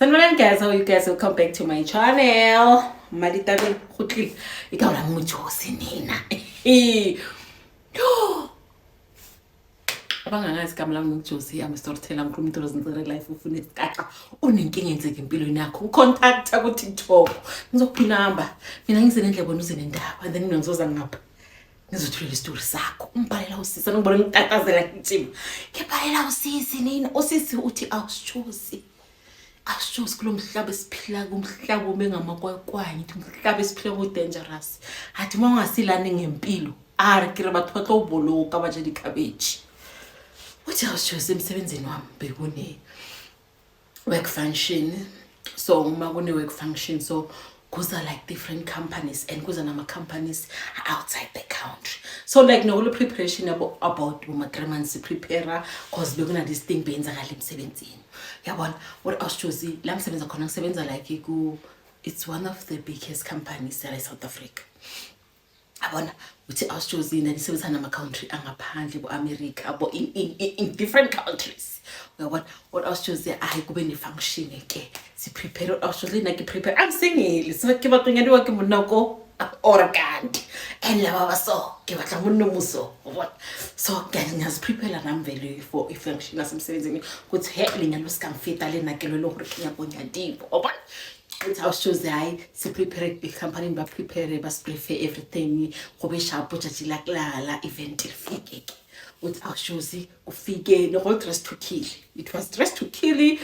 Sanibonani guys, how are you guys? Welcome back to my channel. Malitabeng khutlile. Igama lami nguJosi nina. Yo. Abangangazi igama lami nguJosi, I'm a storyteller, ngikhuluma into ezintsere life ufuna isikaxa. Unenkinga enzeka empilweni yakho. Ngicontacta ku TikTok. Ngizokupha inamba. Mina ngize nendlebe wena uze nendaba and then mina ngizoza ngapha. Ngizothulela isitori sakho. Umbhalela usisi, ngibona ngitatazela ngijima. Ngibhalela usisi nina. Usisi uthi awusichosi. Awushozi kulo mhlaba esiphila kumhlaba ube ngamakwakwanye ithi umhlaba esiphila ku-dangerous athi uma ungasilani ngempilo a re ke re batho ba tlo boloka ba ja dikhabetšhe. Uthi awushozi emsebenzini wami bekune work function, so uma kune-work function so kuza like different companies and kuza nama-companies outside the country, so like nokule preparation yabo about boma-3 months prepare cause bekuna this thing beyenzakala emsebenzini, yabona. Uri awusjozi la ngisebenza khona, ngisebenza like ku it's one of the biggest companies yala e-South Africa, yabona. Uthi awusjozi ndandisebenzisa nama-country angaphandle, bo-America, bo in different countries, uyabona. Uri awusjozi hayi kube ne-function ke si-prepare. Awusjozi nna ke prepare, I'm single, so ke batlo nyadiwa ke monna ko or kanti and laba ba so ke batla monna moso, ubona. So ngiyaziprepare nami vele for i-function yasemsebenzini ukuthi he lenyalo sikangifita le nna ke lo e le gore ke nyako nyadiwa, ubona. Uthi awushozi hayi si-prepare ekhampanini, ba-prepare basi-prepare everything go be sharp tšatši la la event lifike ke. Uthi awushozi kufike ne-whole dress to kill, it was dress to kill,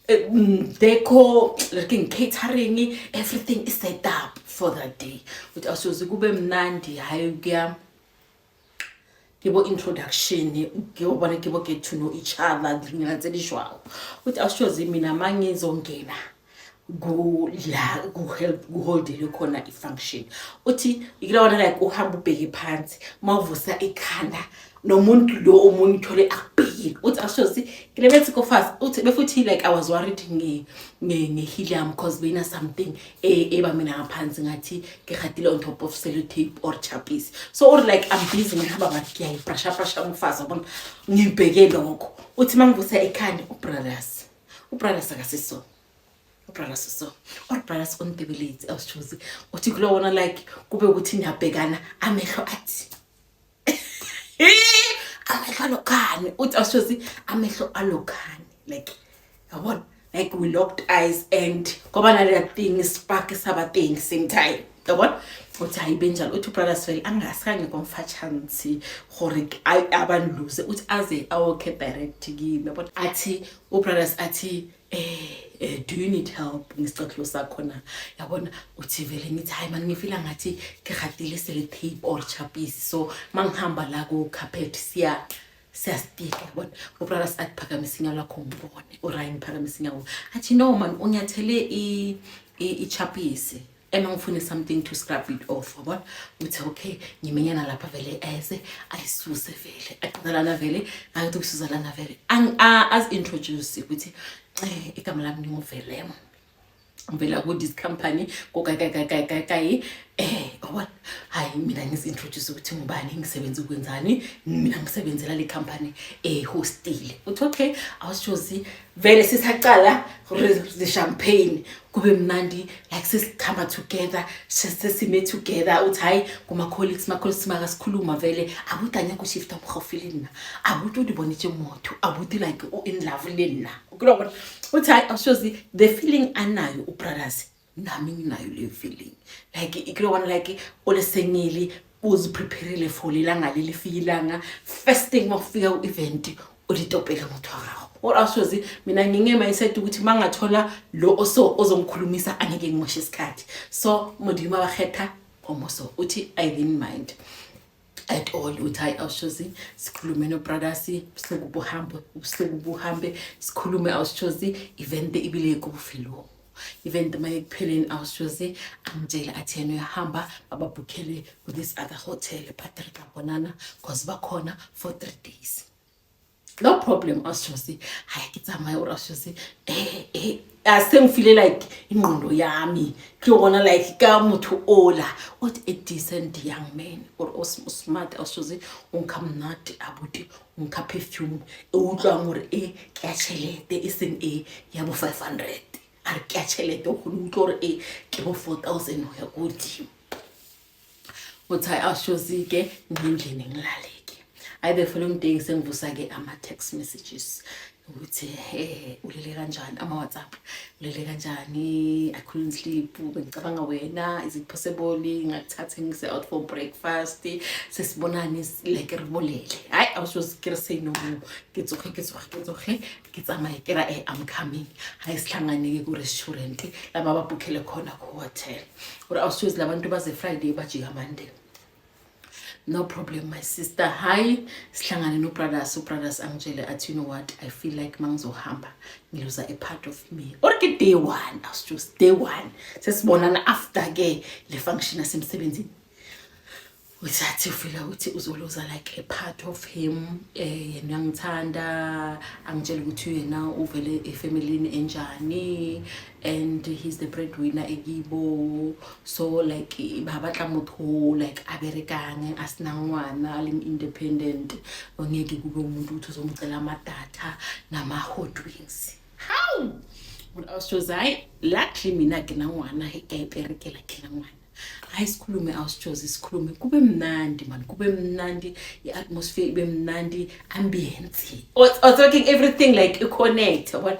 deco like catering, everything is set up for that day. Uthi awushozi kube mnandi, hayi kuya ke bo introduction ke o bona ke bo get to know each other, dilonyana tse di jwalo. Uthi awushozi mina mangizongena ku la ku help kuholdele khona i-function, uthi ikilabona like uhamba ubheke phansi, mawuvusa ikhanda nomuntu lo omunye uthole akubhekile. Uthi ashozi ke lebetse ko fast. Uthi befuthi like I was worried nge nge nge-heel yami cause beyina something eba mina ngaphansi ngathi ke gatile on top of sellotape or chappies, so or like I'm busy ngihamba ngathi ngiyayibrasha brasha umfazi, wabona, ngibheke lokho. Uthi mangivusa ikhanda ubrothers akasiso ubrothers so or brothers o ntebeletse. Awusitshozi uthi kulowona like kube ukuthi niyabhekana amehlo, athi amehlo alokhane. Uthi awusitshozi amehlo alokhane like, yabona, like we locked eyes and kwaba naleya thing spark saba thing same time, yabona. Uthi hayi benjalo. Uthi ubrothers vele angasange kwamfa chance gore abanluze, uthi aze awokhe direct kimi, yabona. Athi ubrothers athi do you need help ngesicathulo sakho na, yabona. Uthi vele ngithi hayi mani ngifila ngathi ke gatile sellotape or chappies, so mangihamba la ku carpet siya siyastika, yabona. Ubrothers athi phakamisa inyawo lakho ngibone. Urayi ngiphakamisa inyawo, athi no man unyathele ichapisi ema ngifune something to scrub it off, yabona. Uthi okay ngimenyana lapha vele eze ayisuse vele aqeda vele ngathi ukususa lana vele as introduce ukuthi igama lami nginguvelemo, ngivela ku this company kokakakakakayi yabona. Hayi mina ngizi-introduce ukuthi ngubani, ngisebenza ukwenzani, mina ngisebenzela le company ehostile. Uthi okay awusitshozi vele sisacala the champagne kube mnandi like sesikhamba together, sesime together. Uthi hayi kuma-colleagues, ma-colleagues makasikhuluma vele abuti anyaka ushifta bogaufi le nna, abuti o di bonetse motho, abuti like o in love le nna. Kulobona. Uthi hayi awushozi the feeling anayo ubrothers nami nginayo leyo feeling like ikulobona like olesengile uzipreparile for lelanga leli fika ilanga. First thing makufika ku-event ulitopele motho wa gago or awushozi mina nginge-mindset ukuthi uma ngathola lo oso ozongikhulumisa angeke ngimoshe isikhathi, so Modimo ba kgetha omoso. Uthi I didn't mind at all. Uthi hayi awushozi sikhulume no-brothers ubusuku buhambe, ubusuku buhambe sikhulume. Awushozi event ibile kubufelong, event uma ekupheleni awushozi angitshela athi yena uyahamba, bababhukhele ku-this other hotel but re tla bonana cause bakhona for 3 days, no problem. Awushozi hayi ke tsamaya ore awushozi asengifile like ingqondo yami ke yona like ka motho ola othi a decent young man or o smart. Awushozi o nkga monate abuti, o nkga perfume e utlwang gore e ke ya tšhelete e seng e ya bo 500. A re ke ya tšhelete, o kgone utlwa gore e ke bo 4000 go ya ko godimo. Uthi hayi, awushozi-ke, ngiyendlini ngilaleke. Hayi, the following day sengivusa-ke ama-text messages ukuthi, "He, ulele kanjani?" Ama-WhatsApp, "Ulele kanjani? I couldn't sleep, bengicabanga wena. Is it possible ngakuthathe ngise out for breakfast, sesibonane, like re bolele?" Hayi, awushozi, ke re say no more. Ke tsoge, ke tsoge, ke tsoge, ke tsamaye, ke ra I'm coming. Hayi, sihlangane-ke ku-restaurant laba ababhukhele khona ku-hotel. Ore awushozi, labantu baze Friday, bajika Monday. No problem, my sister. Hayi, sihlangane no-brothers. U-brothers angitshele athi, "You know what, I feel like mangizohamba ngiluza a part of me." Or ke day one, awusijos, day one sesibonana after ke le function yasemsebenzini, uthi athi ufila ukuthi uzoluza like a part of him. Yena uyangithanda, angitshela ukuthi yena uvele efamilini enjani and he's the breadwinner ekibo, so like ba batla motho like a berekang, a sena ngwana, a leng independent, ongeke kube umuntu ukuthi uzomcela amadatha nama-hot wings. How awusitshozi? Hayi, luckily mina ke na ngwana, he ke a iperekela, ke na ngwana. Hayi, sikhulume, awusitshozi, sikhulume kube mnandi man, kube mnandi, i-atmosphere ibe mnandi, ambience was working, everything like i-connect, yabona.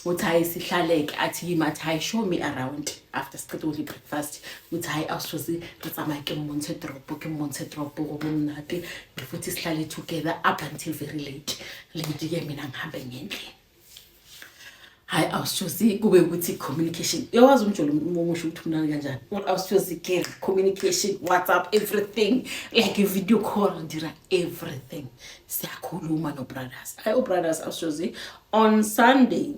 Uthi hayi, sihlaleke, athi kimi, athi hayi, show me around after siqeda ukudla i-breakfast. Uthi hayi, awusitshozi, re tsamaye, ke mmontshe toropo, ke mmontshe toropo, go be monate futhi, sihlale together up until very late late-ke, mina ngihambe ngendlini. Hayi, awusitshozi, kube ukuthi communication, uyawazi umjolo umusho ukuthi umnandi kanjani. Awusitshozi, ke communication, WhatsApp, everything, like a video call, ndira everything, siyakhuluma no-brothers. Hayi, u-brothers, awusitshozi, on Sunday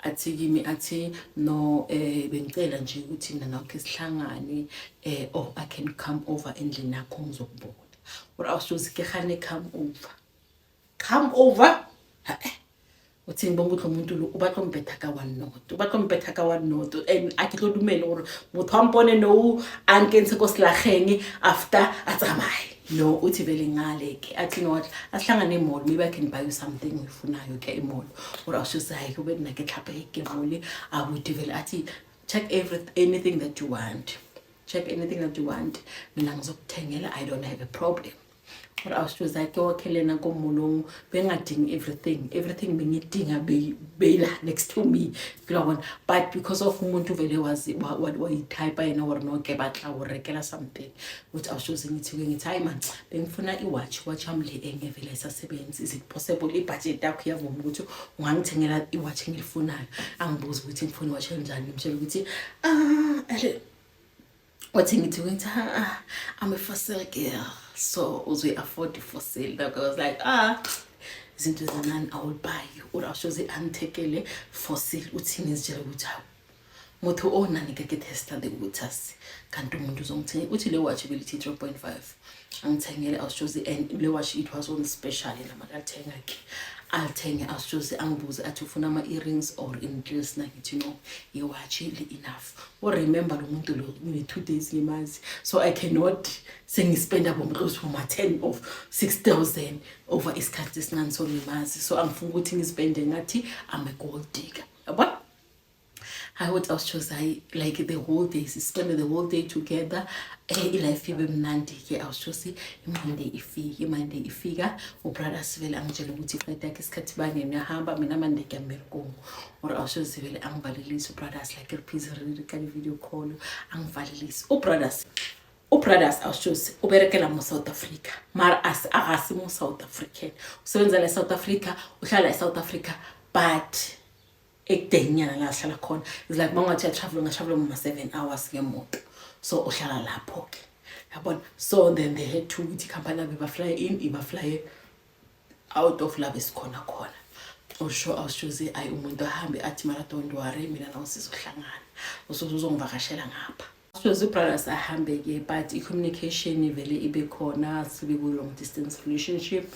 athi kimi, athi no, bengicela nje ukuthi mina nakho sihlangane, or I can come over endlini yakho ngizokubona. Or awusitshozi, ke gane come over, come over. Ha, uthi ngibonga ukuthi lo muntu lo o batla ho mpetha ka one note, o batla ho mpetha ka one note, and a ke tlo dumele gore motho wa mpone no a nkentshe ko selageng after a tsamaye. No, uthi vele ngale ke, athi no, what, asihlangane e-mall, maybe I can buy you something oyifunayo ke e-mall. Or awushosi, hayi, kube nna ke tlhape ke mall. Abuti vele athi, "Check every anything that you want, check anything that you want, mina ngizokuthengela, I don't have a problem." Or awusitshozi ke wakhelena ko-mall-ong, bengadingi everything, everything bengidinga beyila next to me, kulabona, but because of umuntu vele wazi wayitype yena gore no, ke batla go rekela something. Uthi awusitshozi, ngithi ke, ngithi hayi man, bengifuna i-watch, watch yami le enye vele ayisasebenzi. Is it possible, i-budget yakho iyavuma ukuthi ungangithengela i-watch engilifunayo? Angibuzi ukuthi ngifuna i-watch enjani, ngimtshela ukuthi ah ele, wathi ngithi ah, I'm a Fossil girl, so uzoyi-afford i-Fossil. Like, I was like, ah, izinto ezincane, I will buy you. Or awushoze angithekele Fossil. Uthi ngizitshela ukuthi hawu, motho o nani ke testa the waters, kanti umuntu uzongithenga. Uthi le watch belithi 3.5, angithengele, awushoze, and le watch it was on special, yena makalithenga ke, alithenge. Awushoze, angibuze athi ufuna ama-earrings or in-necklace na? Ngithi no, i-watch le enough. O remember lo muntu lo ngine 2 days ngimazi, so I cannot sengispenda bomclose boma-10 of 6000 over isikhathi esincane, so ngimazi, so angifuni ukuthi ngispende ngathi I'm a gold digger, yabona. Hayi, what awusitshozi, hayi, like the whole day, sispende the whole day together, i-life ibe mnandi-ke. Awusitshozi, i-Monday ifike, i-Monday ifika, u-brothers vele angitshele ukuthi iflight yakhe isikhathi bangeni, uyahamba, mina Monday ke mmerekong. Or awusitshozi, vele angivalelise u-brothers, like re re ka di-video call, angivalelise u-brothers. U-brothers, awusitshozi, uberekela mo-South Africa, mara akasi mo-South African, usebenzela e-South Africa, uhlala e-South Africa, but ekudenyana la ahlala khona is like mangathi uyatravel, ungatravel ma 7 hours ngemoto, so uhlala lapho-ke, yabona. So then they had to ukuthi ikhampani yabo ibafly in, ibafly out of la besikhona khona. Usho awushozi, ayi, umuntu ahambe athi mara don't worry, mina nawe sizohlangana, usuze uzongivakashela ngapha. Shozi, brothers ahambe-ke, but i-communication vele ibe khona, sibe ku-long distance relationship.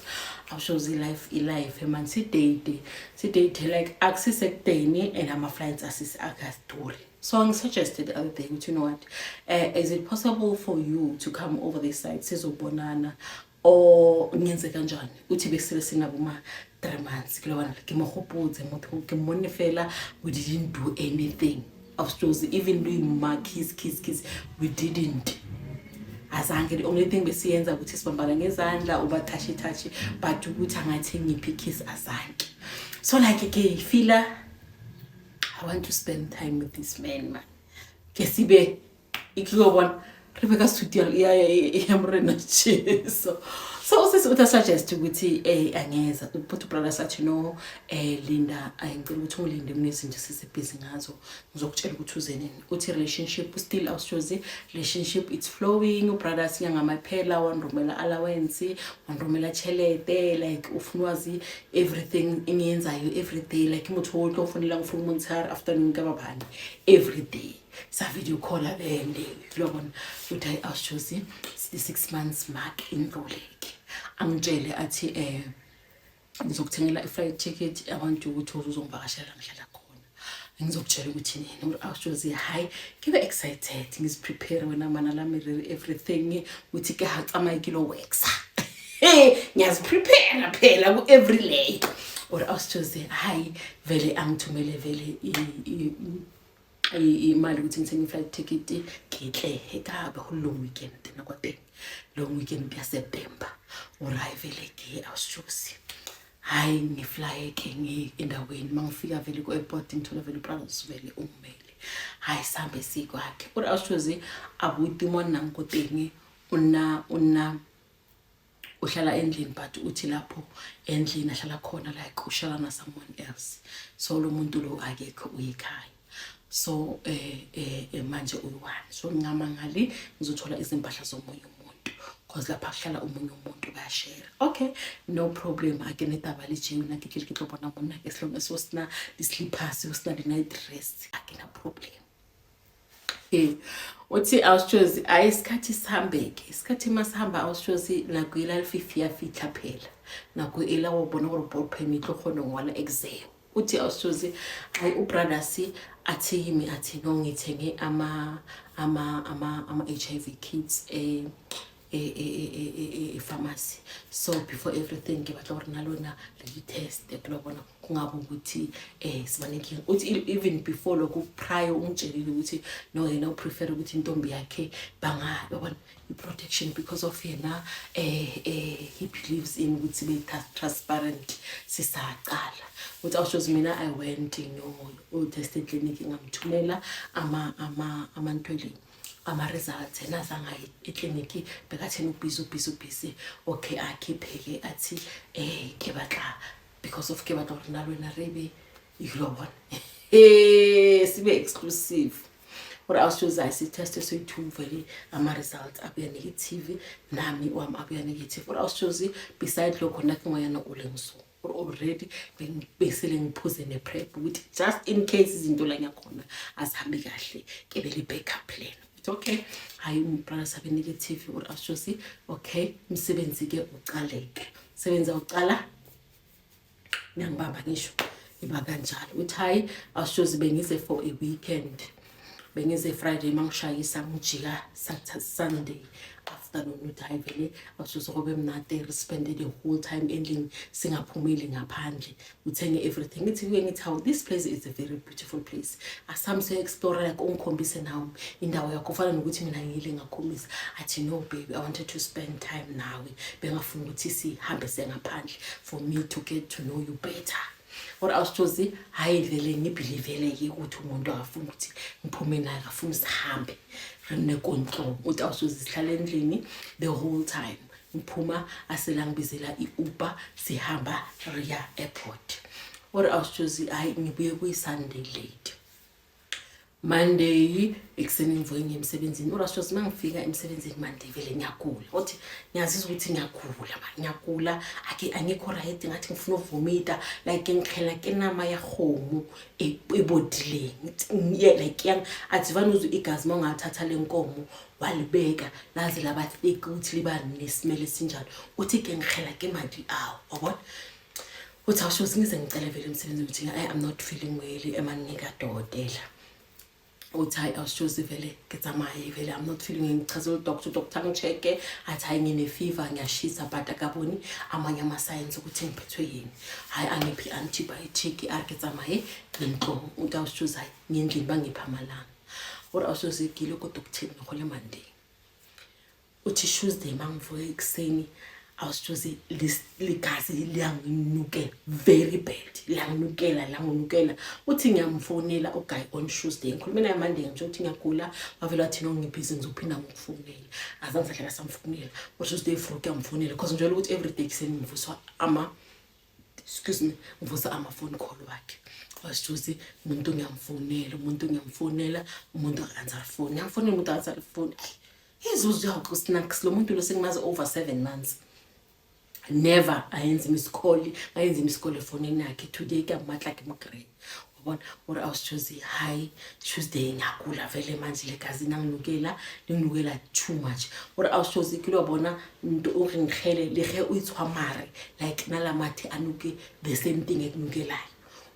Awushozi, i-life, i-life man, sidate, sidate, like akusisekudeni and ama-flights akaduri. So angisuggested the other day ukuthi, you know what, is it possible for you to come over this side, sizobonana? Or ngenze kanjani? Uthi besele sinabo ma 3 months ke lobana ke mo gopotse motho, ke mmone fela. We didn't do anything of even doing ma kiss kiss kiss, we didn't, azange. The only thing besiyenza ukuthi sibambana ngezandla, uba touchy touchy, but ukuthi angathi ngiphi kiss, azange. So like ke feel I want to spend time with this man, man, ke sibe ikuyobona re be ka suit ya Morena Jesu. So usisi uthi suggest ukuthi angeza, but ubrother sathi, "No, Linda, ngicela ukuthi ungilinde, kunezinto sisebhizi ngazo, ngizokutshela ukuthi uze nini." Uthi relationship still awushozi, relationship it's flowing. Ubrother singangamaphela wanrumela allowance, wanrumela tšhelete, like ufuna wazi everything engiyenzayo every day, like motho o tlo fonela ngifuna motshehare, afternoon ka babane, every day sa video call bende lobona. Uthi hayi, awushozi, 6 months mark indluleke, angitshele athi ngizokuthengela i-flight ticket, I want ukuthi uzongivakashela ngihlala khona, ngizokutshela ukuthi nini. Awushozi, hayi, ngibe excited, ngiziprepare wena mana lami, everything, uthi ke ha tsamaye ke lo worksa, ngiyaziprepare phela ku-every lay. Or awushozi, hayi, vele angithumele vele imali ukuthi ngithenge i-flight ticket, ke tle ka be go long weekend tena kwa teng, long weekend ya September. Or hayi, vele ke awushozi, hayi, ngiflye ke ngi endaweni, mangifika vele ku-airport ngithola vele ubrothers vele ungimele, hayi, sihambe sikwakhe. Ore awushozi, abuti mo nnang ko teng o nna uhlala endlini, but uthi lapho endlini ahlala khona, like uhlala na someone else, so lo muntu lo akekho, uyikhaya. So manje uyi-one, so ngingamangali ngizothola izimpahla zomunye umuntu because lapha kuhlala omunye umuntu, bayashare. Okay, no problem, a ke ne taba le tšeo, nna ke tlile ke tlo bona monna, as long as o sena di-slippers, o sena di-night dress, a ke na problem. Uthi awushozi, hayi, isikhathi sihambeke, isikhathi masihamba, awushozi, nako ela lefifi ya fitlha phela, nako ela wa bona gore ball pen e tlo kgona go ngwala exam. Uthi awushozi, hayi, ubrothers athi kimi, athi, "No, ngithenge ama HIV kits e-pharmacy, so before everything ke batla gore na le wena le di-test ke lo bona kungabe ukuthi siba nenkinga." Uthi even before lokho, prior, ungitshelile ukuthi no, yena uprefer ukuthi intombi yakhe banga yabona i-protection because of yena he believes in ukuthi be transparent sisaqala. Uthi awushozi, mina I went no u-test clinic, ngamthumela ama ama amantweleni ama-results, yena azange aye ekliniki, bekatheni ubhizi, ubhizi, ubhizi. Okay, akhiphe-ke, athi ke batla because of ke batla gore nna le wena re be bona sibe exclusive. Gore awushozi, hayi, sitheste soyi-two, vele ama-results abuya negative, nami wami abuya negative. Gore awushozi, beside lokho nna ke ngwanyana o leng so or already besele ngiphuze ne-PrEP ukuthi just in case izinto la ngiyakhona azihambi kahle, ke be le backup plan. Uthi okay, hayi, umbrother sabe negative. Or awushozi, okay, umsebenzi-ke ucaleke, umsebenzi awucala, ngiyangibamba ngisho iba kanjalo. Uthi hayi, awushozi, bengize for a weekend, bengize Friday, mangishayisa ngijika Saturday, Sunday afternoon. Uthi hayi, vele awushozi, kube mnate, re spend the whole time endlini, singaphumeli ngaphandle, uthenge everything. Ngithi kuye, ngithi, "Hawu, this place is a very beautiful place, asami siyo-explore, like ungikhombise nawe indawo yakho, ufana nokuthi mina ngiyile ngakhombisa." Athi, "No baby, I wanted to spend time nawe, bengafuni ukuthi sihambe siye ngaphandle for me to get to know you better." Or awusithozi, hayi, vele ngibelieve-ke ukuthi umuntu akafuni ukuthi ngiphume naye, akafuni sihambe re nne ko ntlong. Uthi awusithozi, sihlala endlini the whole time, ngiphuma asela ngibizela i-Uber, sihamba riya airport. Or awusithozi, hayi, ngibuye kuyi-Sunday late, Monday ekuseni ngivuke ngiye emsebenzini. Or awusithozi, uma ngifika emsebenzini Monday, vele ngiyagula. Uthi ngiyazizwa ukuthi ngiyagula man, ngiyagula, ake angikho right, ngathi ngifuna uvomita, like ngikhela ke nama ya kgomo e bodileng. Yeah, like yang athi vane uzwe igazi uma ungalithatha le nkomo walibeka laze laba thick, ukuthi liba nesimele esinjalo. Uthi ke ngikhela ke madi awo, wabona. Uthi awushozi, ngize ngicele vele emsebenzini ukuthi, "I'm not feeling well, emanika dokotela." Uthi, "Hayi, awushozi vele ke tsamaye vele, I'm not feeling." Ngichazela udoctor, udoctor angi-check-e, athi, "Hayi, ngine-fever, ngiyashisa," but akaboni amanye ama-signs ukuthi ngiphethwe yini. Hhayi, angiphi i-antibiotic, a re ke tsamaye ngentlong. Uthi, "Awushozi, hayi, ngendlini bangiphi amalanga." Ore awushozi ke ile ko doctor go le Monday. Uthi Tuesday mangivuka ekuseni, awusithozi, ligazi liyanginukela very bad, liyanginukela, liyanginukela. Uthi ngiyamfonela uguy on Tuesday, ngikhulume naye Monday, ngisho ukuthi ngiyagula, wavele wathi, "No, ngibhizi, ngizophinda ngikufonela." Azange sahlala samfonela. Ngo-Tuesday vroeg ngiyamfonela, because ngijwayele ukuthi everyday ekuseni ngivuswa ama, excuse me, ngivusa ama-phone call wakhe. Wasithuzi umuntu ngiyamfonela, umuntu ngiyamfonela, umuntu aka-answer phone, ngiyamfonela, umuntu aka-answer phone. Izuzu yawukusnacks lo muntu lo sengimazi over 7 months, never ayenze miss call, ayenze miss call efonini yakhe. Today ke amatla ke mogrey, wabona. Ore awusithuzi, hayi, Tuesday ngiyagula vele manje, legazi nanginukela, linginukela too much. Ore awusithuzi ke lo bona nto o re nkgele le ge o itshwa mare like nalamathe anuke the same thing ekunukelayo.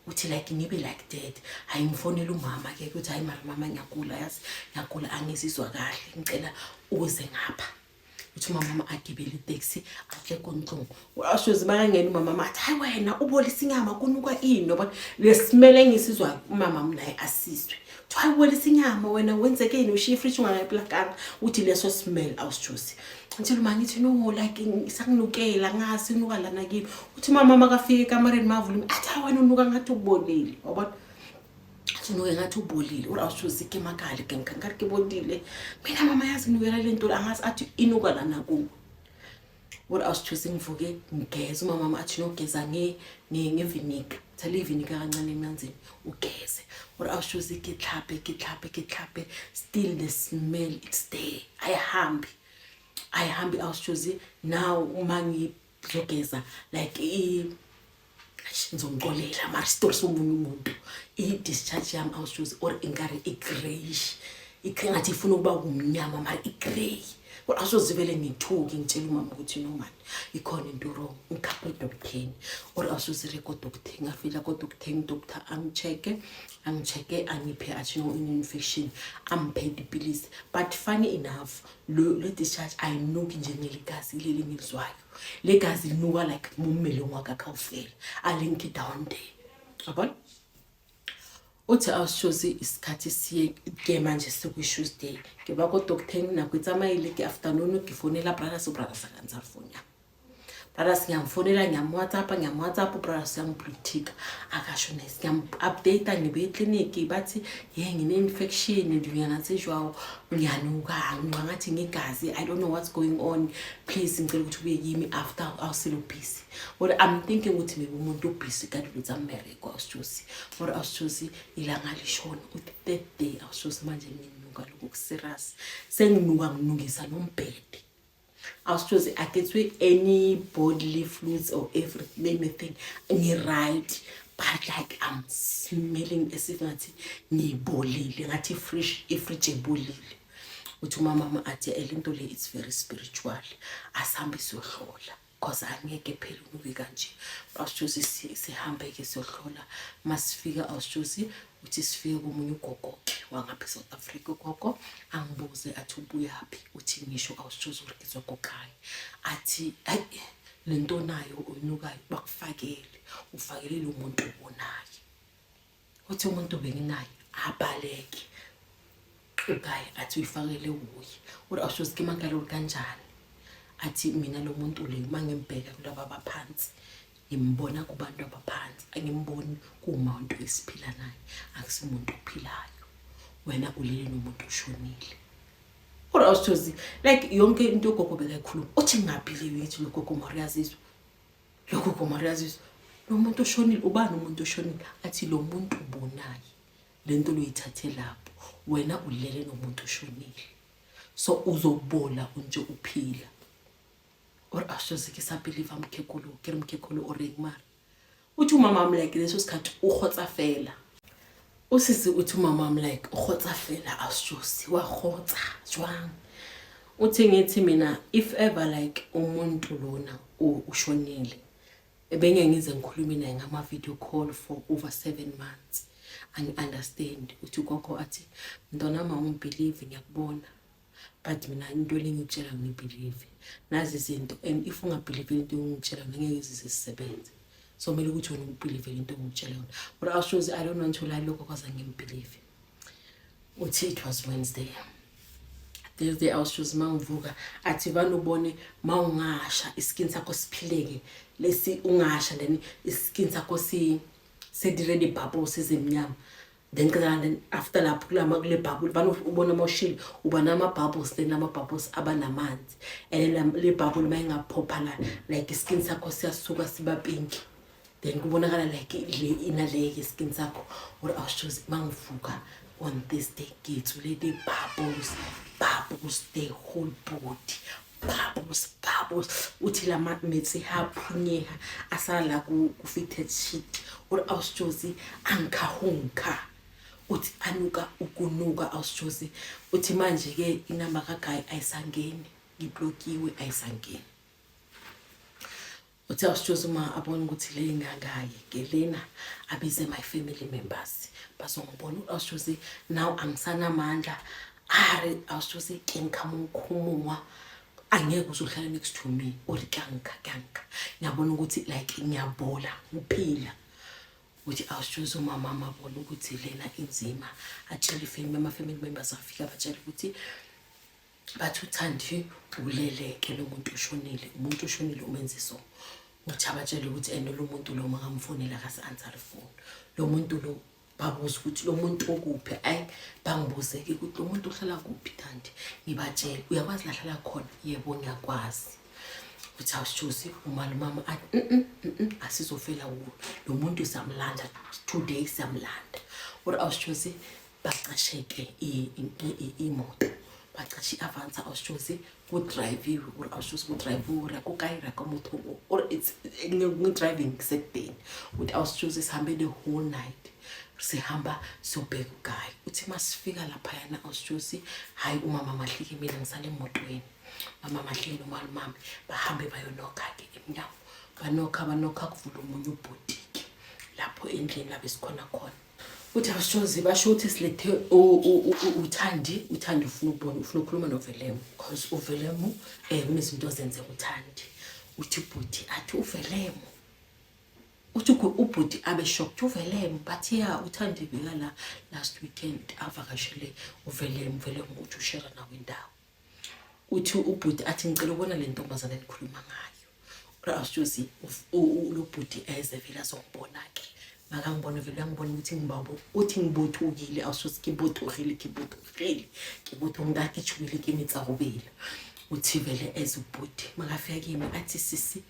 Uthi like ngibe like that. Hayi, ngifonela umama ke ukuthi, "Hayi mara mama, ngiyagula, yazi ngiyagula, angizizwa kahle, ngicela uze ngapha." Uthi umama agibele iteksi, atle ko ntlong. Ashozi makangena umama athi, "Hayi wena, ubolisa inyama, kunuka ini?" Yabona lesimele engisizwayo, umama naye asizwe. Uthi, "Hayi, ubolisa inyama wena, wenzekeni? Ushiye ifridge ungayiplakanga." Uthi leso smell, awusithusi, ngitshela uma ngithi, "No, like sanginukela, ngasi inuka lana kimi." Uthi umama makafika ekamareni, mavula, athi, "Hayi wena, unuka ngathi ubolile." Wabona, athi unuke ngathi ubolile. Uri awusithusi ke makale ke ngikangari ke bodile mina mama, yazi nukela le nto, angazi. Athi inuka lana kuwe. Uri awusithusi ngivuke ngigeze. Umama athi, "Nogeza ngevinika, thela ivinika kancane emanzini ugeze." Uri awusithusi ke tlhape, ke tlhape, ke tlhape, still the smell, it's there, ayihambi, ayihambi. Awusithusi now uma ngizogeza like eish, ngizongixolela mara isitori somunye umuntu, i-discharge yami, awusithusi, or ingari i-grayish, ngathi ifuna ukuba kumnyama mara i-grey. Awushozi vele ngithuke, ngitshela umama ukuthi, "No man, ikhona into wrong, ngikhaphe edoktheni." Or awushozi re kodoktheni, ngafika kodoktheni, doctor angi-check-e, angi-check-e, angiphe, athi, "No, ine-infection," amphe dipilisi. But funny enough, lo discharge ayinuki njengeligazi leli ngilizwayo. Le gazi linuka like mo mmeleng wa ka kaofela, a le nke down there, yabona. Uthi awushozi isikhathi siye ke manje sekuyi-Tuesday, ke ba ko docteng, nako e tsamaile, ke afternoon. Ke founela brothers, brothers aka-answer phone yami. Brothers ngiyamfonela, ngiyam-WhatsApp, ngiyam-WhatsApp, brothers uyangiblutika, akasho nice. Ngiyam-update, ngibuye ekliniki, bathi ye ngine-infection, ndinyanatse jwao, ngiyanuka, nginuka ngathi ngigazi, I don't know what's going on, please ngicela ukuthi ubuye kimi after awusele ubusy. Or I'm thinking ukuthi maybe umuntu ubusy ka dilo tsa mmereko. Awusithosi, or awusithosi ilanga lishona, uthi third day, awusithosi manje nginuka lokhu kuserious, senginuka nginukisa nombhede. Awusithosi aketswe any bodily fluids or everything, anything, ngi-right, but like I'm smelling as if ngathi ngibolile, ngathi fresh ifridge ebolile. Uthi umama athi, "Lento le, it's very spiritual, asihambe siyohlola, cause angeke phela unuke kanje." Awusithosi sihambe-ke siyohlola. Masifika, awusithosi, uthi sifike komunye ugogo-ke wangapha e-South Africa. Ugogo angibuze, athi, "Ubuyaphi?" Uthi ngisho, awusithosi, uri ngizwa kokhaya. Athi, "Hayi, le nto nayo oyinukayo bakufakele, ufakele lo muntu obonayo." Uthi umuntu benginaye abaleke ugayi, athi uyifakele wuye. Uri awushozi ke makale, uri kanjani? Athi, "Mina lo muntu le, uma ngimbheka kulaba abaphansi, ngimbona kubantu abaphansi, angimboni kuwumuntu esiphila naye, akusimuntu ophilayo. Wena ulele nomuntu oshonile." Uri awusithozi like yonke into ugogo bekayikhuluma. Uthi ngingabhiliwe, ngithi lo gogo mariyazizwa, lo gogo mariyazizwa, lo muntu oshonile ubani, umuntu oshonile? Athi, "Lo muntu ubonayo, le nto loyithathe lapho, wena ulele nomuntu oshonile, so uzobola unje uphila." Or awusithozi ke sa believe mkhekolo, ke re mkhekolo o reng? Mara uthi umama wami like leso sikhathi ukgotsa fela. Usisi uthi umama wami like ukgotsa fela. Awusithosi wakgotsa jwang? Uthi ngithi mina, if ever like umuntu lona ushonile, ebengeke ngize ngikhulume naye ngama-video call for over 7 months. Angi-understand. Uthi ugogo athi, mntwanami, awungibelieve, ngiyakubona, but mina into le ngikutshela ngibelieve nazi izinto, and if ungabelieve into engikutshela yona, ngeke zize zisebenze. So kumele ukuthi wena ubelieve into engikutshela yona. But awushozi, I don't want to lie, lokho kwaze ngimbelieve. Uthi it was Wednesday. Thursday, awushozi, uma ngivuka, athi vane ubone ma ungasha, iskin sakho siphileke lesi, ungasha, then iskin sakho si sedire di-bubbles ezimnyama. Then cela, then after lapho kulama kule bubble, vane ubona uma ushile uba nama-bubbles, then lama-bubbles aba namanzi, and then le bubble uma ingaphopha la, like iskin sakho siyasuka siba pink, then kubonakala like le inaleke iskin sakho. Or awushozi, uma ngivuka on Thursday, ngithule the bubbles, bubbles the whole body, bubbles, bubbles. Uthi lama metsi ha phunyeha, asala la ku-fitted sheet. Uri awusitshozi, angikhahunka. Uthi anuka ukunuka. Awusitshozi, uthi manje-ke inamba kaguy ayisangeni, ngiblockiwe, ayisangeni. Uthi awusitshozi, uma abona ukuthi le ingangayi ke lena, abize my family members bazongibona. Awusitshozi, now angisanamandla. Are awusitshozi, ke ngikhama umkhumungwa, angeke uze uhlale next to me. Uri kyanka kyanka, ngiyabona ukuthi like ngiyabola ngiphila. Uthi awusitshozi, umama amabona ukuthi lena inzima, atshele ifamily, ama-family members afika, batshele ukuthi bathi uThandi uleleke, lo muntu ushonile, umuntu ushonile umenze so. Uthi abatshele ukuthi and lo muntu lo makamfonela akasi-answer phone lo muntu lo. Babuza ukuthi lo muntu okuphi. Ayi, bangibuze-ke ukuthi lo muntu uhlala kuphi, Thandi. Ngibatshele, uyakwazi la hlala khona? Yebo, ngiyakwazi. Uthi awusitshozi, umalumama athi, asizofela kuwo lo muntu, siyamlanda today, siyamlanda." Uri awusitshozi, bacasheke imoto, bacashe i-Avanza. Awusitshozi, kudrayiviwe. Uri awusitshozi, kudrayiviwe, ra ko kae, ra ka motho or it's ngi-driving kusekudeni. Uthi awusitshozi, sihambe the whole night, sihamba siyobheka uguy. Uthi masifika laphayana, awusitshozi, hhayi, umama mahlike, mina ngisale emotweni. Mama mahlike nomalumame bahambe bayonokha-ke emnyango. Banokha, banokha, kuvula omunye ubhotiki lapho endlini lapho esikhona khona. Uthi awusitshozi, basho ukuthi silethe uThandi. UThandi ufuna ukubona, ufuna ukukhuluma noVelemu, because uVelemu kunezinto azenzeka uThandi. Uthi ubhuti athi uVelemu, uthi ubhuti abe shocked, uVelemu? But yeah, uThandi beka la last weekend, avakashele uVelemu. Velemu uthi ushare nawo indawo. Uthi ubhuti athi, "Ngicela ukubona le ntombazane enikhuluma ngayo." Awusitshozi, lo bhuti eze vele azongibona-ke. Makangibona vele, uyangibona ukuthi ngibabo. Uthi ngibothukile, awusitshozi, ke bothogile, ke bothogile, ke bothonga, ke tshubile, ke metsagobela. Uthi vele eze ubhuti, makafika kimi athi, "Sisi,"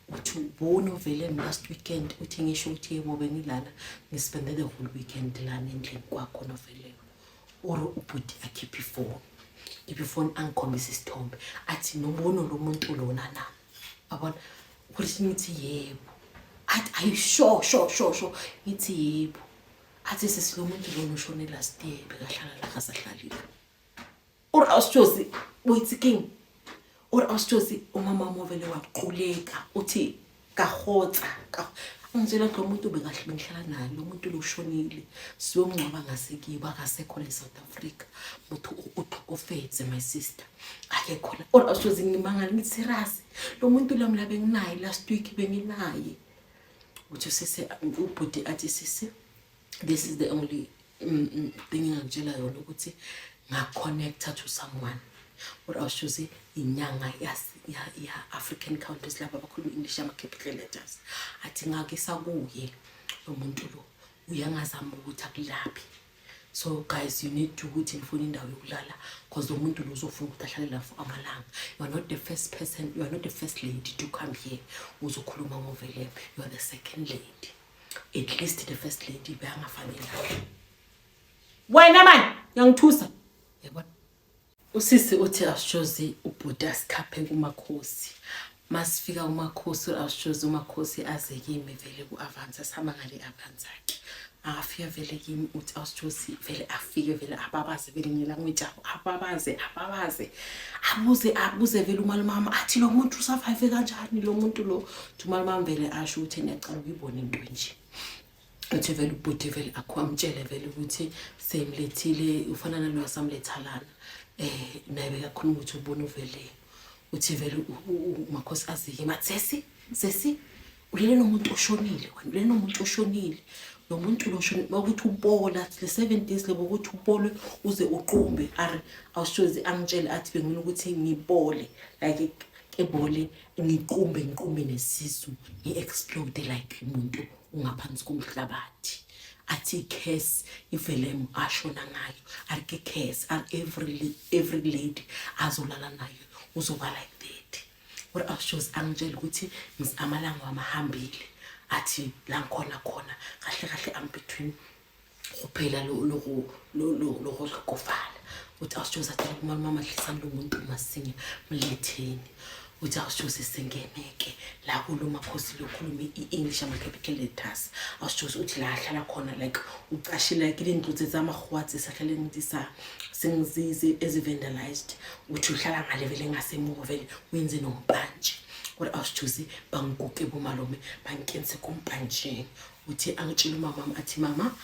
uthi, "ubona uvele last weekend?" Uthi ngisho ukuthi, "Yebo, bengilana, ngispende the whole weekend lana endlini kwakho noveleyo." Or ubhuti akhiphe ifoni, khiphe ifoni, angikhombise isithombe, athi, "Nobono lo muntu lona na?" Abona ukuthi ngithi yebo. Athi, "Ayi, sure, sure, sure, sure?" Ngithi yebo. Athi, "Sisi, lo muntu lona ushone last year, bekahlala la, kasahlalile." Or awusitshozi, boitse keng? Or awusitshozi, umama wami wavele waquleka. Uthi kahotsa angitshela ukuthi lo muntu bekahle bengihlala naye, lo muntu lo ushonile, siyomngcwaba ngasekibo, akasekho la e-South Africa. Motho o tlhokofetse, my sister, akekho la. Or awusitshozi, ngimangala, ngithi, "Serious? Lo muntu lami la benginaye last week, benginaye." Uthi sisi, ubhuti athi, "Sisi, this is the only thing engangitshela yona ukuthi ngaconnecta to someone." Or awushuzi, inyanga ya-African countries laba abakhuluma English, ama-capital letters. Athi ngakisa kuye lo muntu lo, uyangazama ukuthi akulaphi. So guys, you need to ukuthi nifune indawo yokulala, because lo muntu lo uzofuna ukuthi ahlale la for amalanga. You are not the first person, you are not the first lady to come here uzokhuluma ngoVelem. You are the second lady. At least the first lady beyangafanelanga. Wena mani, uyangithusa, yabona. Usisi uthi awushozi, ubhuti asikhaphe kumakhosi. Masifika kumakhosi, awushozi, umakhosi aze kimi vele ku-Avanza, sihamba ngale Avanza-ke. Akafika vele kimi, uthi awushozi, vele afike vele ababaze vele ngelanguage yabo, ababaze, ababaze, abuze, abuze vele umalumama, athi, "Lo muntu usurvive kanjani lo muntu lo?" Uthi umalumama vele asho ukuthi ngiyacala ukuyibona into nje. Uthi vele ubhuti vele akho amtshele vele ukuthi semlethile ufana naloya samletha lana. Naye bekakhuluma ukuthi ubona uvele. Uthi vele umakhosi azike mathi sesi sesi ulele nomuntu oshonile wena, ulele nomuntu oshonile. Lo muntu lo shonile bakuthi ubola le 7 days lebo ukuthi ubole uze uqumbe. Ari awushozi angitshele athi bengifuna ukuthi ngibole like kebole ngiqumbe ngiqumbe nesisu ngi-explode like umuntu ungaphansi komhlabathi. Athi i-curse ivelemo ashona ngayo, ari ke curse ari every lady azolala nayo uzoba like that. Ore awushozi angitshela ukuthi amalanga wamahambile athi la ngikhona khona kahle kahle I'm between go phela le go hlokofala. Uthi awushozi athi umalume madlisani lo muntu masinya mletheni. Uthi awushozi sengeneke la kulo makhosi lokhuluma i-English ama-capital letters. Awushozi uthi la ahlala khona like ucashile like ley'ndlu tse tsa makgowa tse sa hlaleng di sa sengzizi ezi-vandalized. Uthi uhlala ngale vele ngasemuva vele wenze nompantshi. Ore awushozi bangikuke bomalume bankense kumpantsheni. Uthi angitshele umama athi mama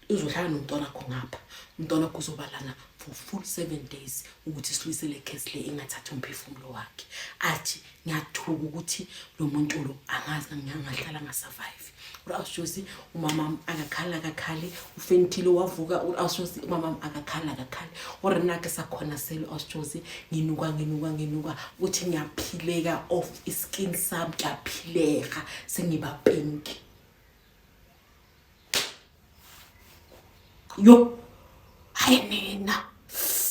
uzohlala nomntwana wakho ngapha, umntwana wakho uzoba lana for full 7 days ukuthi silwise le case le ingathathi umphefumulo wakhe. Athi ngiyathuka ukuthi lo muntu lo angazi ngingahlala ngasurvive. Ore awushozi umama akakhala akakhali ufentile wavuka. Ore awushozi umama akakhala akakhali. Ore nna ke sa khona selo awushozi nginuka nginuka nginuka uthi ngiyaphileka off iskin sami ngiyaphileka sengiba pink. Yo hayi nina,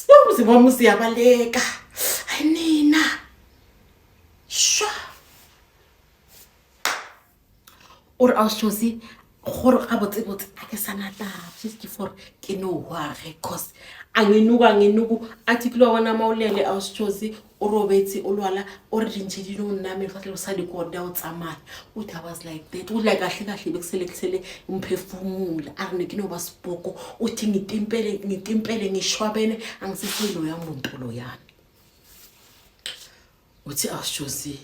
yo umzimba wami usiyabaleka. Hayi nina shwa. Ore awushozi gore ga botse botse a ke sana taba just ke for ke no hwage cause anginuka nginuku. Athi ke lo bona maulele awushozi o robetse o lwala o re dintšhe di no nna fa tle o sa di kone o tsamaya. Uthi I was like that. Uthi like kahle kahle bekusele kusele umphefumula a re ne ke no ba sepoko. Uthi ngitimpele ngitimpele ngishwabene angisiselo ya muntu lo yana. Uthi awushozi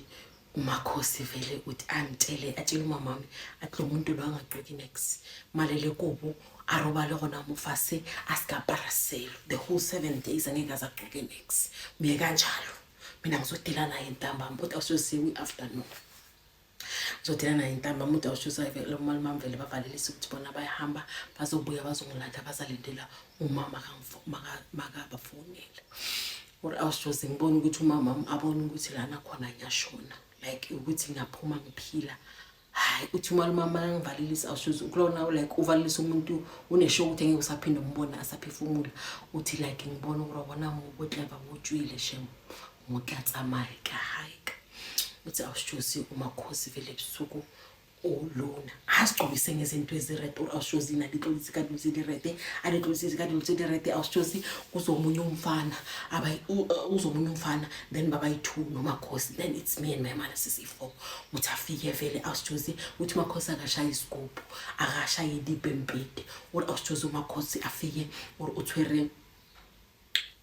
umakhosi vele uthi angitshele atshele umamami athi lo muntu lo angagqoki nex malele kubo a robale gona mo fase a se ka apara selo the whole 7 days angeke aze agqoke nex. Miye kanjalo mina ngizodila naye ntambama. Uthi awushozi kwi-afternoon ngizodila naye ntambama. Uthi awushozi vele umalume wami vele bavalelise ukuthi bona bayahamba bazobuya bazongilanda bazalindela umama makabafonela. Ore awushozi ngibona ukuthi umama abone ukuthi lana khona ngiyashona like ukuthi ngiyaphuma ngiphila. Hayi uthi umalume wami angivalelisa awushozi kulona like uvalelisa umuntu unesho ukuthi ngeke usaphinde umbone asaphefumula. Uthi like ngibona ukuthi wabona ngokutleva ngotshwile shem ngotla tsamaya ka hayi. Uthi awushozi umakhosi vele ebusuku olona asigcobise ngezinto ezirete. Or awushozi nalitlolise ka dilo tse di rete a ditlolise ka dilo tse di rete. Awushozi kuzomunye umfana uzomunye umfana then babayi-2 nomakhosi then it's me and my mother sisi-4. Uthi afike vele awushozi uthi umakhosi akashaye isigubhu akashaye idipempedi. Or awushozi umakhosi afike or uthwere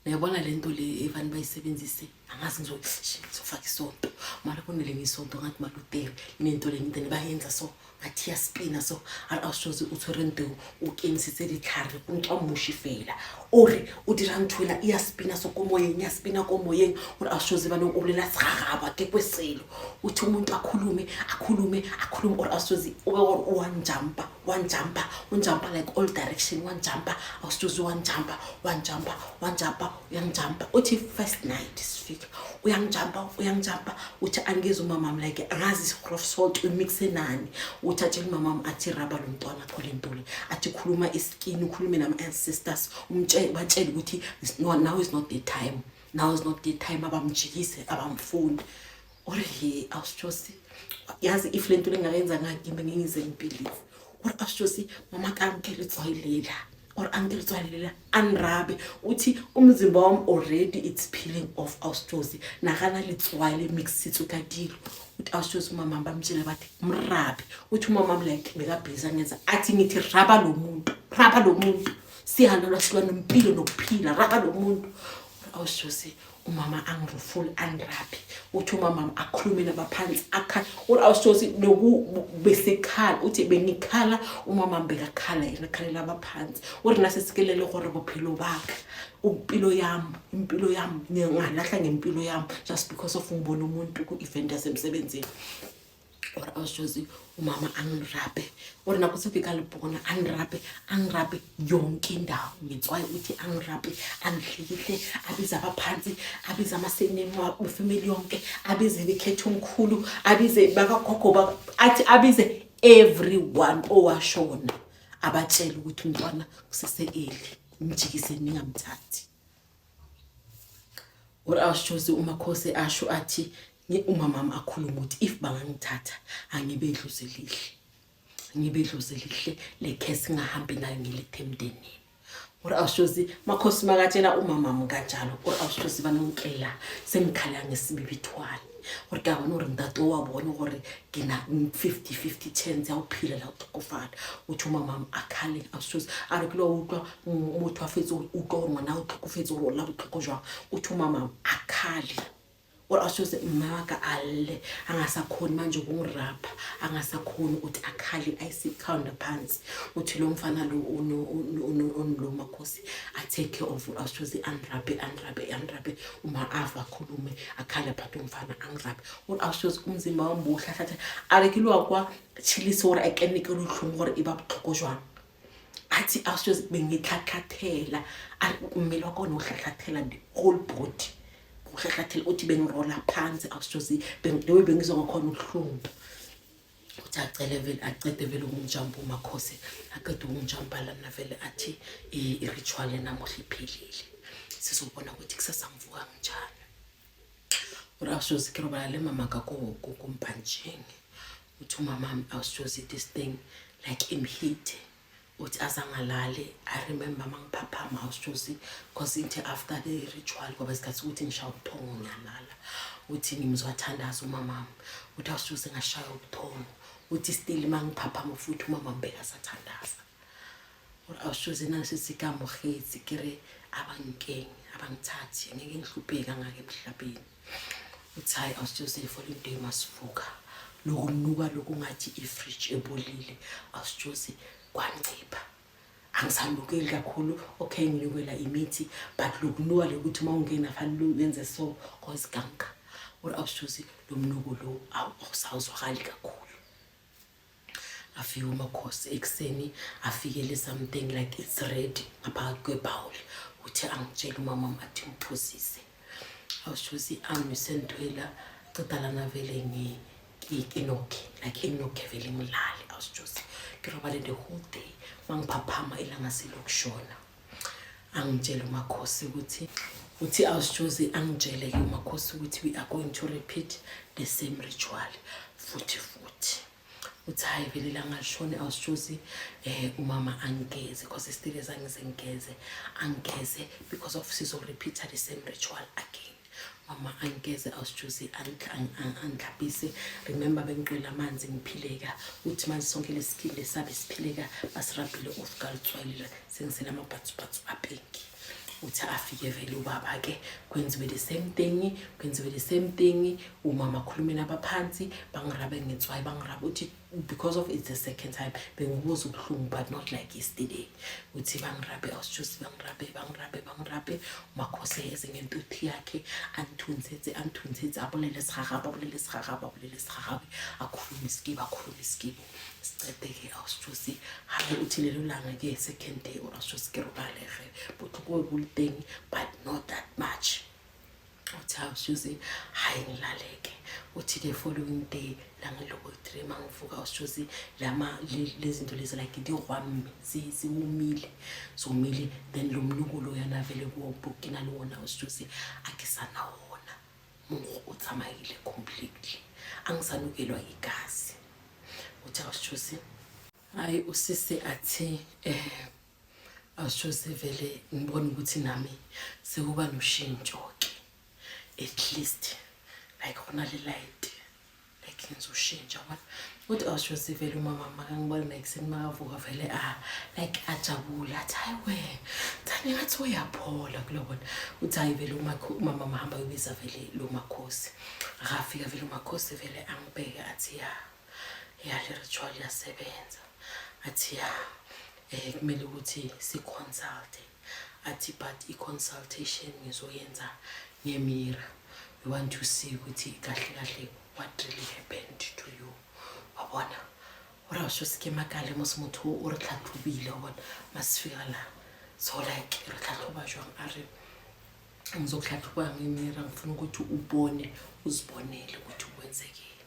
uyabona le nto le evane bayisebenzise angazi ngizofaka isonto mara kunelinye isonto ngathi maluteri inento le nto bayenza so ngathi iyaspina so. Ari awushozi o tshwere nto o kenisitse ditlhare go ntswa moši fela ore o dira ntho ela iyaspina so ko moyeng iyaspina ko moyeng. Ore awushozi banong o bolela segagabo ke kwe selo. Uthi umuntu akhulume akhulume akhulume. Ore awushozi o be gore o wanjampa wanjampa unjampa like all direction wanjampa awushozi wanjampa wanjampa wanjampa uyangijampa. Uthi first night sifika uyangijampa uyangijampa. Uthi angizwe umamami like angazi isigrof salt umixe nani. Uthi atshela umamami athi raba lo mntwana akho le nto le athi khuluma iskini ukhulume nama-ancestors umtshele batshele ukuthi now is not the time, now is not the time abamjikise abamfuni. Ore he awushosi yazi if le nto lengayenza ngakimi ngingize ngibhilive. Ore awushosi mama ka nke letswai or anke letswai lela anrabe. Uthi umzimba wami already it's peeling off awushosi nagana letswai le mixitswe ka dilo. Uthi awushosi umama bamtshela bathi mrabe. Uthi umama like bekabhiza ngenza athi ngithi raba lo muntu raba lo muntu sihalelwa silwa nempilo nokuphila raba lo muntu. Awusijosi umama angirufule angiraphi, uthi umama akhulume nabaphansi akhala. Uri awusijosi loku besikhala, uthi bengikhala, umama bekakhala yena akhalela abaphansi. Uri nasisikelele gore bophelo baka impilo yami, impilo yami ngingalahla ngempilo yami just because of ngibona umuntu ku-event yasemsebenzini. Or awushozi umama angirape, or nako se ka lebona angirape, angirape yonke indawo ngetswayi. Uthi angirape, angihlikihle, abize abaphansi, abize amasenemu wefamily yonke, abize bekhethe omkhulu, abize bakagogo, athi abize everyone owashona, abatshele ukuthi umntwana kusese-early, mjikise, ningamthathi. Or awushozi umakhosi asho athi umamami akhuluma ukuthi if bangangithatha angibe idlozi elihle, ngibe idlozi elihle, le case ngingahambi nayo ngilethe emndenini. Or awushozi makhosi makatshela umamami kanjalo, or awushozi banonkela sengikhala ngesibibithwane gore ke a bona gore ntate o wa bone gore ke na 50-50 chance ya go phela la go tlhokofala. Uthi umamami akhale. Awushozi a re ke lo utlwa motho a fetse utlwa gore ngwana o tlhokofetse, gore o lla botlhoko jwang. Uthi umamami akhale, or awushozi mma wa ka a lle, angasakhoni manje ukungirapha, angasakhoni ukuthi akhale, ayisikhawunda phansi. Uthi lo mfana lo lo makhosi a-take care of awushozi, angirape, angirape, angirape. Uma ava akhulume akhale, phathe umfana angirape. Ore awushozi umzimba wami bowuhlahlatha. A re ke lo kwa tshilise gore a kene ke lotlhong gore e ba botlhoko jwang. Athi awushozi bengitlhatlhathela, a re mmele wa ka one o hlahlathela, the whole body uhlahlathela. Uthi bengirola phansi, awushozi the way bengizwa ngakhona ubuhlungu. Uthi acele vele, acede vele ukungijampa umakhosi, aqede ukungijampa lana vele, athi i-ritual namuhla iphelile, sizobona ukuthi kusasa ngivuka nginjani. Uri awushozi ke robala le mama ka ko mpantsheng. Uthi umamami awushozi this thing like imhit, uthi azangalale. I remember mangiphaphama, awushozi, cause ithi after the ritual kwaba isikhathi ukuthi ngishaya ubuthongo, ngiyalala. Uthi ngimzwa athandaza umamami. Uthi awushozi ngashaya ubuthongo, uthi still mangiphaphama futhi umama bekasathandaza. Uri awushozi nasithi kamogetse ke re abankeng abangithathi, ngeke ngihlupheke kangaka emhlabeni. Uthi hayi, awushozi following day masivuka, lokunuka lokungathi ifridge ebolile, awushozi kwancipha, angisanukeli kakhulu. Okay, nginukela imithi, but lokunuka lokuthi uma ungena fanele uyenze so cause kanka. Uri awushozi lo mnuko lo awusawuzwakali kakhulu. Afike umakhosi ekuseni, afikele something like it's ready ngaphakathi kwebhawuli. Uthi angitshele umama athi ngiphuzise. Awushozi angisentwela ceda lana vele ngi-inoke like inoke vele ngilale. Awushozi ke robale the whole day. Mangiphaphama ilanga selokushona. Angitshele umakhosi ukuthi, uthi awushozi angitshele-ke umakhosi ukuthi we are going to repeat the same ritual futhi futhi. Uthi hayi vele ilanga lishone, awushozi umama angigeze because still zangize ngigeze, angigeze because of sizo-repeat the same ritual again. Mama angigeze, awushozi angihlapise. Remember bengiqwela amanzi ngiphileka. Uthi manje sonke lesikhindi lesabe siphileka basirabhile off kalitswayile, sengisele amabhatsubhatsu apinki. Uthi afike vele ubaba-ke, kwenziwe the same thing, kwenziwe the same thing. Umama akhulume nabaphansi, bangirabe ngetswayi, bangirabe. Uthi because of it's the second time bengibuza ubuhlungu but not like yesterday. Uthi bangirabe, awusitshosi bangirabe, bangirabe, bangirabe. Umakhosi eze ngentuthi yakhe, angithunzetse, angithunzetse, abolele segagabi, abolele segagabi, abolele segagabi, akhulume isikibo, akhulume isikibo, sicede-ke. Awusitshosi hayi, uthi lelo langa-ke second day, or awusitshosi ke robalege, botlhoko bo le teng but not that much. Uthi awushozi hayi ngilaleke. Uthi the following day langiloko 3 mangivuka, awushozi lama lezi zinto lezi like di gwame, ziwomile, zomile. Then lo mnuko loyana vele kuwobukina le wona, awushozi akisana wona monkgo, o tsamaile completely, angisanukelwa igazi. Uthi awushozi hayi usisi athi awushozi vele ngibona ukuthi nami sekuba noshintsho-ke, at least like gona le light, like ngizoshintsha bona. Uthi awushozi vele umama makangibona ekuseni makavuka vele a like ajabule, athi hayi we. Kanti ngathi uyaphola kulobona. Uthi hayi vele umama mahamba uyobiza vele lo makhosi. Akafika vele umakhosi vele angibheke athi ya ya le ritual iyasebenza. Athi ya kumele ukuthi si-consulte. Athi but i-consultation ngizoyenza nge-mirror. We want to see ukuthi kahle kahle what really happened to you. Wabona? Ora sho se ke makale mos motho o re tlhatlhobile wa bona masifika la. So like re tlhatlhoba jwang? A re ngizokuhlahluba nge-mirror, ngifuna ukuthi ubone uzibonele ukuthi kwenzekile.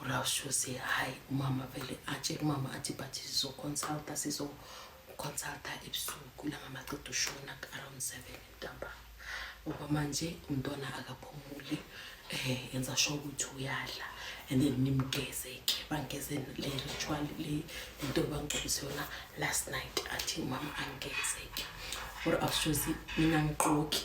Ora sho se hayi umama vele atshele umama athi but sizoconsulta, sizoconsulta ebusuku ilanga maqeda ushona around 7 ntambama. Ngoba manje umntwana akaphumuli, yenza sure ukuthi uyadla and then nimgeze ke, bangeze le ritual le lento bangicobise yona last night. Athi umama angigeze ke. Ore awushozi mina ngiqoki,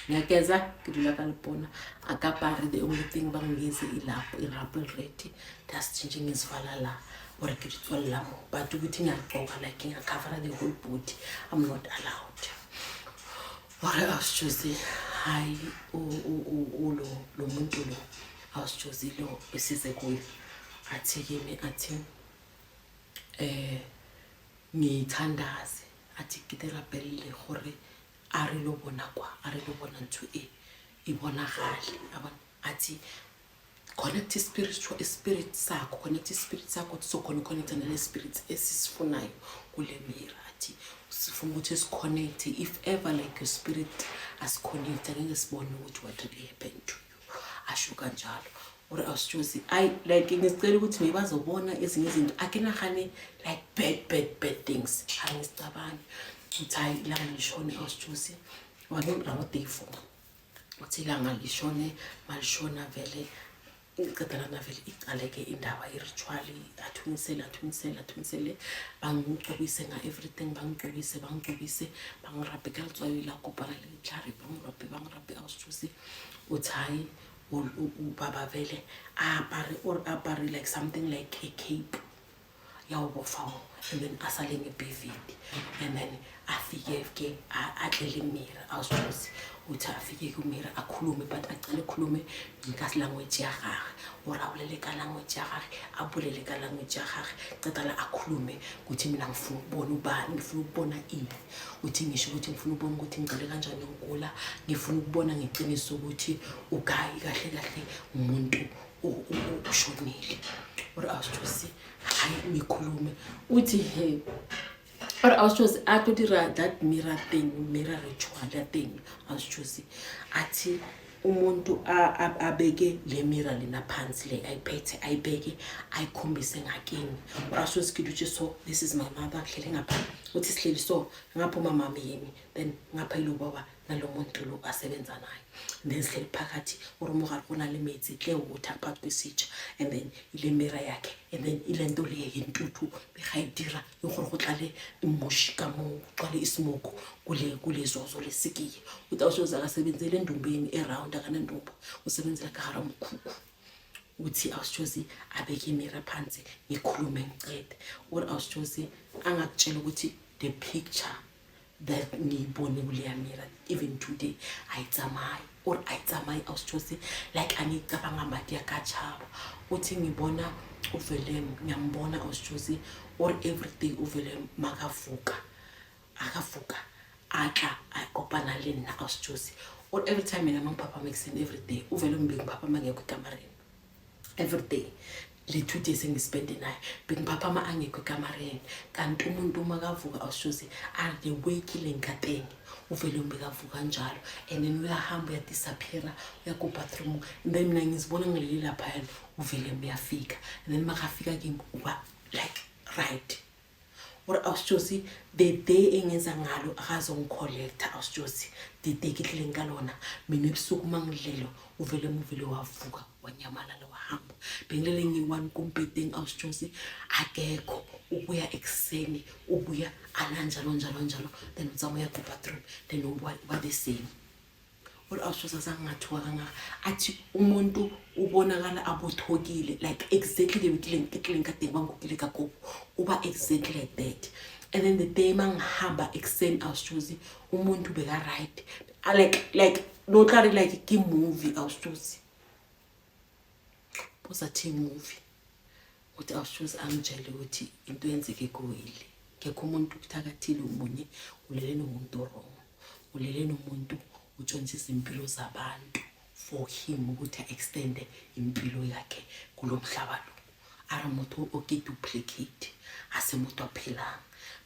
ngiyageza ke dula ka lepona a ka pare. The only thing bangigeze ilapho i-rubble ready dust nje ngizivala la or ke di tswalla mo, but ukuthi ngiyagqoka like ngiyacovera the whole body, I'm not allowed. Ore awushozi hayi lo lo muntu lo awushozi lo esize kuye athi kimi, athi ngithandaze, athi ke dirapelle gore a re lo bona kwa, a re lo bona ntho e e bonagale abona. Athi connect spiritual spirit sakho, connect spirit sakho, sizokhona uconnecta nale spirit esisifunayo kule mirror. Athi sifuna ukuthi siconnect, if ever like your spirit asiconnect, angeke sibone ukuthi what really happened to you. Asho kanjalo. Ore awusitshozi ayi like ngisicela ukuthi maybe bazobona ezinye izinto, ake nagane like bad bad bad things, angizicabangi. Uthi hayi ilanga lishone awusitshozi wano day 4. Uthi ilanga lishone, malishona vele iceda lana vele icaleke indaba i-ritual. Athunyisele athunyisele athunyisele, bangicobise nga-everything, bangicobise bangicobise, bangirape ka letswayo la kopana le ditlhare, bangirape bangirape. Awusitshosi uthi hayi ubaba vele a apare or apare like something like a cape yawubofa mo and then asale ngebhividi and then afike ke atlele mirror. Awusitshosi uthi afike ku-mirror akhulume, but acale khulume ka language ya gagwe, or a bolele ka language ya gagwe, a bolele ka language ya gagwe. Qeda la akhulume ukuthi mina ngifuna ukubona ubani, ngifuna ukubona ini. Uthi ngisho ukuthi ngifuna ukubona ukuthi ngicale kanjani ngigula, ngifuna ukubona ngeqiniso ukuthi ugayi kahle kahle umuntu ushonile. Or awusitshosi hayi ngikhulume, uthi he or awusitshosi a tlo dira that mirror thing, mirror ritual ya thing. Awusitshosi athi umuntu abeke le mirror lena phansi, le ayiphethe, ayibeke, ayikhombise ngakini. Or awusitshosi ke dutse so, this is my mother hlele ngapha. Uthi sihleli so ngapha, umamami yimi, then ngapha yilo baba nalo muntu lo asebenza naye, then sihleli phakathi. Ore mo gare go na le metsi, clear water phakathi kwesitsha, and then ile mirror yakhe, and then ile nto le yentuthu begayidira gore go tlale moši ka mo, gcwale ismoke kule kulezozo lesikiye. Uthi awushoze akasebenzele endumbeni eround, akanandumba, usebenzela ka gare mokhukhu. Uthi awusitshozi abeke i-mirror phansi, ngikhulume ngicede. Or awusitshozi angakutshela ukuthi the picture that ngiyibone kuleya mirror even today ayitsamayi or ayitsamayi. Awusitshozi like angiyicabanga madi yakachaba. Uthi ngibona uvele, ngiyambona awusitshozi, or everyday uvele makavuka, akavuka atla akopana le nna. Awusitshozi or every time mina mangiphaphama ekuseni every day uvele ngiphaphama ngekho ekamareni. Every day le 2 days engispende naye bengiphaphama angekho ekamareni. Kanti umuntu uma kavuka awushozi are the way kileng ka teng, uvele ubekavuka njalo and then uyahamba, uyadisappeara, uya ku-bathroom and then mina ngizibona ngilele laphayana, uvele uyafika and then makafika kimi uba like right. Or awusitshosi the day engenza ngalo akazongicollecta, awusitshosi the day ke tlileng ka lona mina ebusuku uma ngilele uvele muvele wavuka wanyamalala wahamba. Bengilele ngiyi-one kumbhedeni, awusitshosi akekho. Ubuya ekuseni, ubuya ananjalo njalo njalo, then utsama uya ku-bathroom, then uba the same. Or awusitshosi azange ngathuka kangaka. Athi umuntu ubonakala abothokile like exactly the way ke tlileng ka teng, bangkukile ka kobo, uba exactly like that. And then the day mangihamba ekuseni, awusitshozi, umuntu beka-right, like notlari, like ke movie, awusitshozi, bozathi movie. Uthi awusitshozi, angitshele ukuthi into yenzeke kuwile, ngekho umuntu ukuthakathile, omunye ulele nomuntu wrong, ulele nomuntu utshontsha izimpilo zabantu for him ukuthi a-extende impilo yakhe kulo mhlaba lo. A re motho o ke duplicate, a se motho a phelang.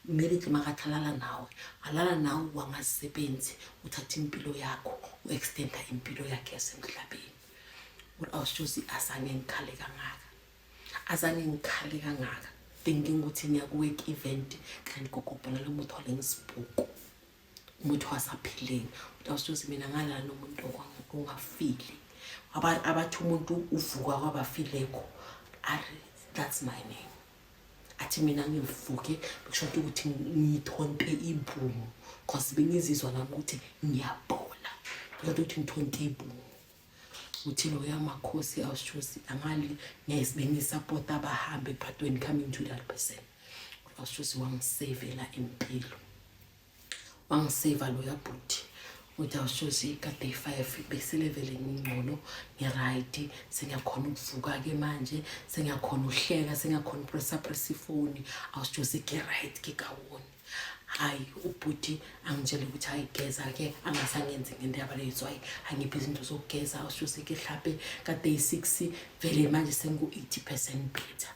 Immediately makathi alala nawe, alala nawe wangasebenzi, uthatha impilo yakho, u-extenda impilo yakhe yasemhlabeni. Uri awusitshozi, azange ngikhale kangaka, azange ngikhale kangaka, thinking ukuthi ngiya ku-work event kanti kokopana le motho a leng sepoko, umuntu wasaphileng. Uthi awusitshozi, mina ngalala nomuntu ongafile. Abathi umuntu uvuka kwabafileko, ari that's my name. Athi mina ngivuke bekusho ukuthi ngithonte ibungu, cause bengizizwa nami ukuthi ngiyabola, kusho ukuthi ngithonte ibungu. Uthi loya makhosi, awusitshozi, angali bengisapota abahambe, but when coming to that person, awusitshozi, wangisavela impilo, wangiseva loya bhuti. Uthi awusitshozi, ka-day 5 besele vele ngingcono, ngi-right, sengiyakhona ukuvuka-ke manje, sengiyakhona ukuhleka, sengiyakhona upressa pressa ifoni. Awusitshozi, ke-right, ke kawoni. Hayi, ubhuti angitshele ukuthi hayi, geza-ke, angasangenzi ngendaba leyitswayi, angiphi izinto zokugeza. Awusitshozi, ke hlape. Ka-day 6 vele manje sengu-80% better.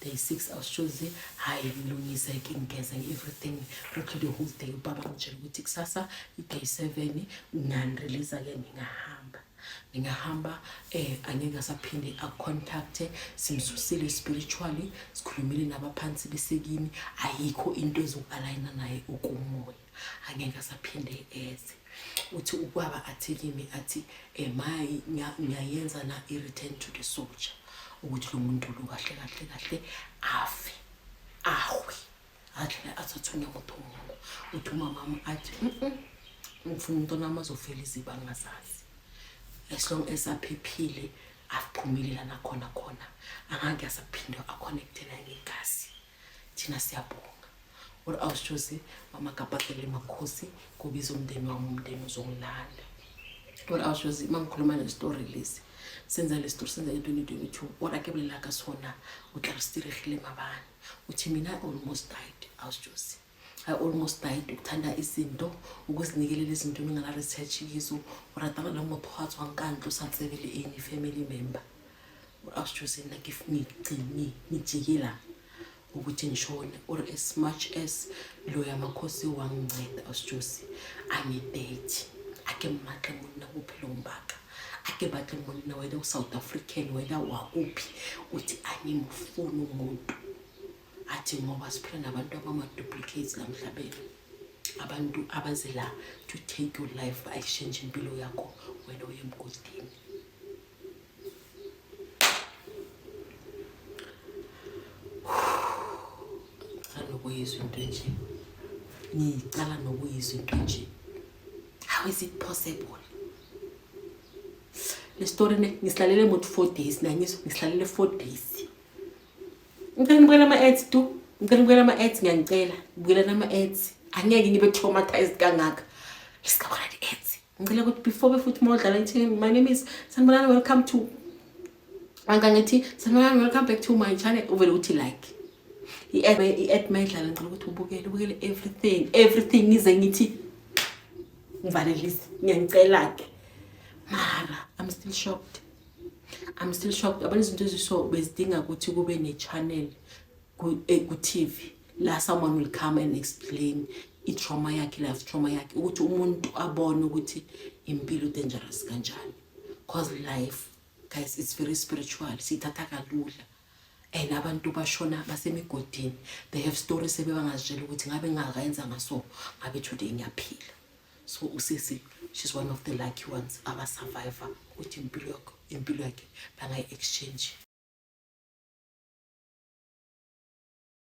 Day 6, awusitshozi, hayi, ngilungise-ke, ngigeze everything, reqo the whole day. Ubaba ngitshela ukuthi kusasa i-day 7, nganireleasa-ke, ngingahamba, ngingahamba, angeke asaphinde akucontacte, simsusile spiritually, sikhulumile nabaphansi besekini, ayikho into ezoku-aligna naye ukumoya, angeke asaphinde eze. Uthi ubaba athi kimi, athi mayi ngiyayenza na i-return to the soldier, ukuthi lo muntu lo kahle kahle kahle afe, ahwe atlhe a sa tshwenya motho mongwe. Uthi umamami athi, Ngifuna umntwana wami azofela iziba angazazi, as long as aphephile, aphumile lana khona khona, angake asaphinde aconnecte naye ngegazi. Thina siyabonga." Uri awusitshozi, mama kapatele makhosi, kubiza umndeni wami, umndeni uzongilanda. Uri awusitshozi, uma ngikhuluma le story lesi, senza le story senza nge-2022, ora ke bolela ka sona, o tla re se diregile mabane. Uthi mina I almost died, awusitshozi, I almost died. Ukuthanda izinto, ukuzinikelela izinto ngingana-research kizo, o ratana le motho a tswang ka ntlo, sa tsebe le any family member. Awusitshozi, nna ke ngijikela ukuthi ngishone. Or as much as loya makhosi wanginceda, awusitshozi, angidate, a ke mmatle monna bophelong baka, a ke batle monna, whether u-South African, whether wakuphi. Uthi angimfuni umuntu, athi ngoba siphila nabantu abama-duplicates la mhlabeni, abantu abaze la to take your life, ba-exchange impilo yakho, wena uye emgodini. Ngicala nokuyizwa into enje, ngicala nokuyizwa into enje. How is it possible? Le story ne ngisihlalele muthi 4 days, nangizwa ngisihlalele 4 days. Ngicela nibukele ama-ads tu, ngicela nibukele ama-ads, ngiyanicela, bukelani ama-ads, angeke ngibe traumatized kangaka. Lisingabona di-ads. Ngicela ukuthi before befuthi uma udlala ithi, "My name is Sanibonani, welcome to," anka ngithi, "Sanibonani, welcome back to my channel," uvele uthi like i-ad mayidlala. Ngicela ukuthi ubukele, ubukele everything, everything, ngize ngithi ngivalelise, ngiyanicela-ke. Mara I'm still shocked, I'm still shocked. Abantu, izinto eziso bezidinga ukuthi kube ne-channel ku-TV la someone will come and explain i-trauma yakhe, life trauma yakhe, ukuthi umuntu abone ukuthi impilo dangerous kanjani, cause life, guys, it's very spiritual, siyithatha kalula. And abantu bashona basemigodini, they have stories sebebangazitshela ukuthi ngabe ngingakayenza ngaso, ngabe today ngiyaphila. So usisi, she's one of the lucky ones abasurvivor, ukuthi impilo yakhe, impilo yakhe bangayi-exchange.